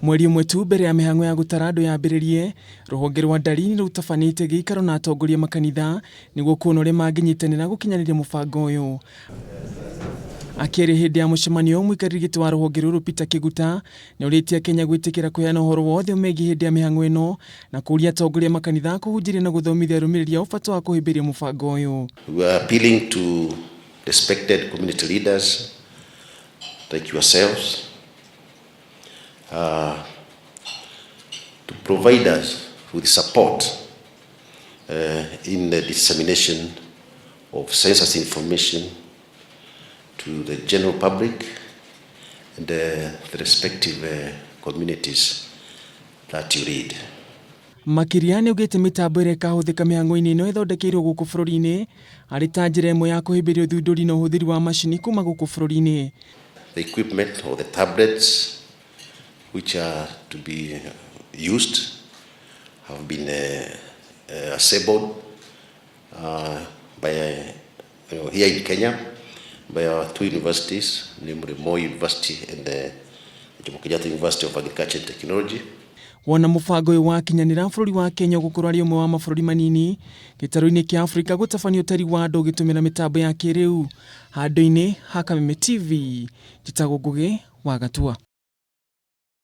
Mweri ũmwe tu mbere ya mĩhang'o ya gũtara andũ yambĩrĩrie, rũhonge rwa ndari nĩ rũtabanĩtie gĩikaro na atongoria makanitha nĩguo kuona ũrĩa mangĩnyitanĩra gũkinyanĩria mũbango ũyũ. Akĩaria hĩndĩ ya mũcemanio, mũikarĩri gĩtĩ wa rũhonge rũrũ Peter Kĩguta nĩorĩtie Kenya gwĩtĩkĩra kũheana ũhoro wothe ũmegiĩ hĩndĩ ya mĩhang'o ĩno na kũũria atongoria makanitha kũhunjĩria na gũthomithia arũmĩrĩri ao bata wa kũhĩmbĩria mũbango ũyũ. We are appealing to respected community leaders like yourselves to provide us with support in the dissemination of census information to the general public and the respective communities that you lead. Makĩria nĩaugĩte mĩtambo ĩrĩa ĩkahũthĩka mĩhang'o-inĩ ĩno ĩthondekeirwo gũkũ bũrũri-inĩ arĩ ta njĩra ĩmwe ya kũhĩmbĩria ũthundũri na ũhũthĩri wa macini kuma gũkũ bũrũri-inĩ. The equipment or the tablets which are to be used have been assembled by here in Kenya by our two universities, namely Moi University and the Jomo Kenyatta University of Agriculture and Technology. Wona mũbango ũyũ wakinyanĩra, bũrũri wa Kenya ũgũkorwo arĩ ũmwe wa mabũrũri manini gĩtarũ-inĩ kĩa Afrika gũtabania ũtari wa andũ ũgĩtũmĩra mĩtambo ya kĩrĩu. Handũ-inĩ ha Kameme TV, njĩtagwo Ngũgĩ wa Gatua.